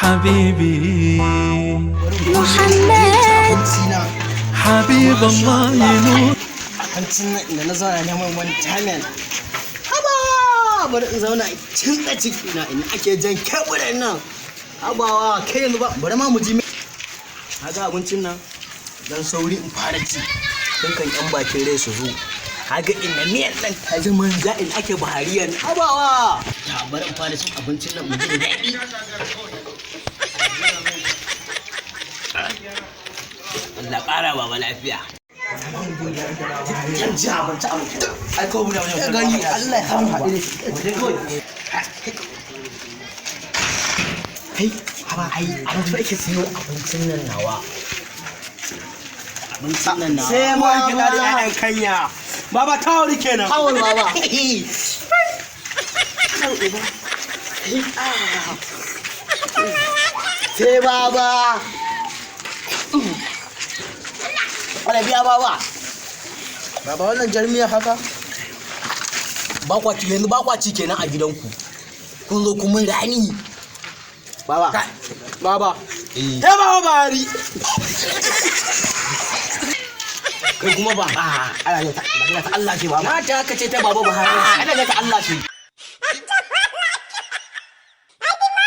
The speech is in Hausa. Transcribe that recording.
حبيبي محمد حبيب الله نور. Abincin nan da na zauna neman wani tamen. Haba, bari in zauna in cintsa ciki na ina ake jan keburen nan. Habawa kai, yanzu ba bari ma mu ji. Kaga abincin nan, dan sauri in fara ci tun kan yan bakin rai su zo. Kaga inda miyan nan ta ji manja, in ake bahariyan. Habawa ta, bari in fara cin abincin nan mu ji da daɗi. Allah ƙara baba lafiya. Ci abinci abinci. Ai ko buɗe wani gani, Allah ya samu haɗu da kai. Haba, ai abinci ake siyo, abincin nan nawa. Abincin nan nawa. Sai ma gida da ƴaƴan kanya. Baba ta wuri kenan. Kawai baba. Sai baba. Wala biya baba. Baba, wannan jarmiya haka. Ba kwa ci yanzu, ba kwa ci kenan a gidanku. Kun zo kun mun rani. Baba. Baba. Eh baba Buhari. Kai kuma ba. Ah, ana ta Allah ce baba. Na ta haka ce ta baba Buhari. Ana ta Allah ce.